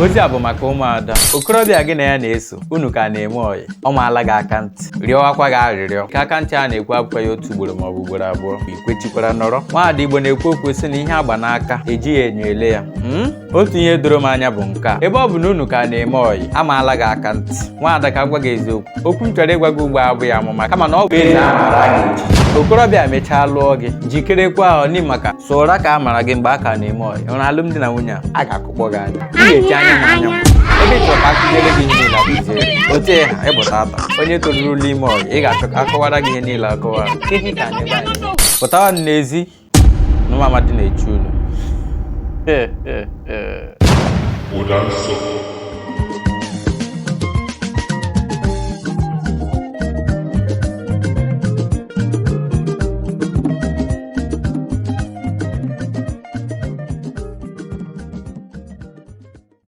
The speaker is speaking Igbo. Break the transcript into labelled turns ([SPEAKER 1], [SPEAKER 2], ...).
[SPEAKER 1] Ozi a bụ maka ụmụada. Okorobịa gị na ya na-eso, unu ka na-eme ọyị, ọ maala gị aka ntị, rịọwakwa gị arịrịọ ka aka ntị a na-ekwu abụkwa ya otu ugboro maọbụ ugboro abụọ. Ikwechikwara nọrọ. Nwaada Igbo na-ekwu okwu sị na ihe agba n'aka ejighị enyo ele ya. Otu ihe doro m anya bụ nke a: ebe ọ bụ na unu ka na-eme ọyị, amaala gị aka ntị. Nwaada, ka gwa gị eziokwu, okwu m chọrọ ịgwa gị ugbu a abụghị amụma, kama na ọ bụ eze a mara gị echi. Okorobịa mechaa lụọ gị, jikerekwa ahụ maka sọ ụra ka a mara gị mgbe a ka na-eme ọyị. Hụrụ alụmdi na nwunye a, a ga-akụkpọ gị anya. Ị ga-echi anya m anya m ebe ị chọrọ ka akụziere gị ihe niile akụziere otu ha ịbụta ata onye torurula ime ọyị. Ị ga-achọ ka akọwara gị ihe niile akọwara ihe ka na-ebe anyị pụtawa n'ezi na ụmụ amadi na-eche unu.
[SPEAKER 2] Ụda nsọ.